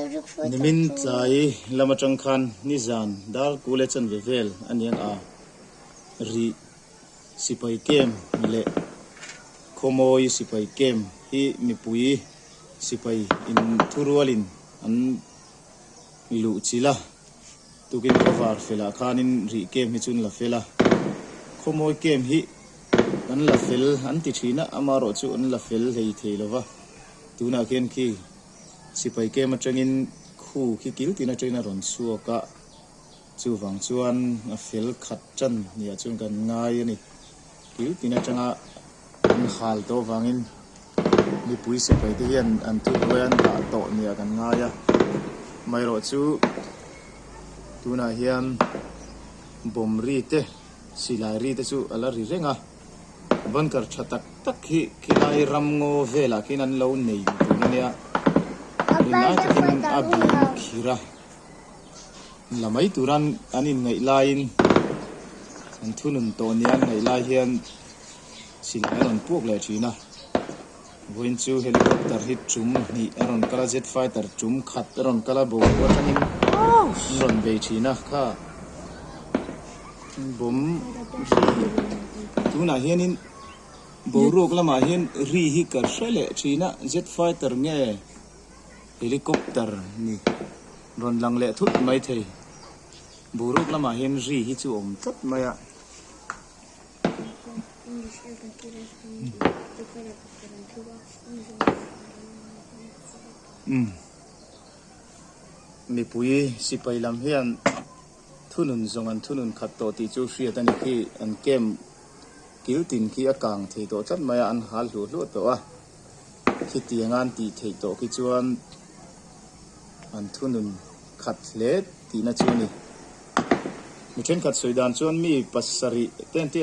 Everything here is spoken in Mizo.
Nimin tlai lam atang khan nizan dar kule chanve vel a niang a rih sipai camp leh khawmawi sipai camp hi mipui sipai in thurualin an luh chilh a. Tukin cover felah khanin rih camp hi chu an la fel a, khawmawi camp hi an la fel an ti thin a, amaherawh chu an la fel hlei thei lo va, tunah khian khi sipai camp atangin khu khi kil tin atangin a rawn chhuak a, chuvang chuan a fel khat tan nia chuan kan ngai a ni, kil tin atanga an hal tawh avangin mipui sipai te hian an thuhnuai an dah tawh nia kan ngai a amaherawh chu tunah hian bawm ri te silai ri te chu a la ri reng a bunker tha tak tak hi khilai ramngaw velah khian an lo nei tur a nia rinai takin a bim khir a. La mai tura an inngaih laiin an thunun tawh nia an ngaih lai hian silai a rawn puak leh thin a. Vawiin chu helicopter hi tum hnih a rawn kal a, jet fighter tum khat a rawn kal a, boruak atangin an rawn bei thin a kha bomb ri tunah hianin boruak lamah hian ri hi ka hre leh thin a, jet fighter nge helicopter ni. Rawn lang leh thut mai thei. Boruak lamah hian ri hi chu a awm tlat mai a. Umm. Mipui sipai lam hian thunun zawng an thunun khat tawh tih chu hriat a ni khi. An camp kil tin khi a kang thei tawh tlat mai a, an hal hluah hluah tawh a. Khitiang an tih theih tawh khi chuan an thunun khat hle tihna chu a ni. Mi thenkhat sawi dan chuan mi pasarih te an ti a.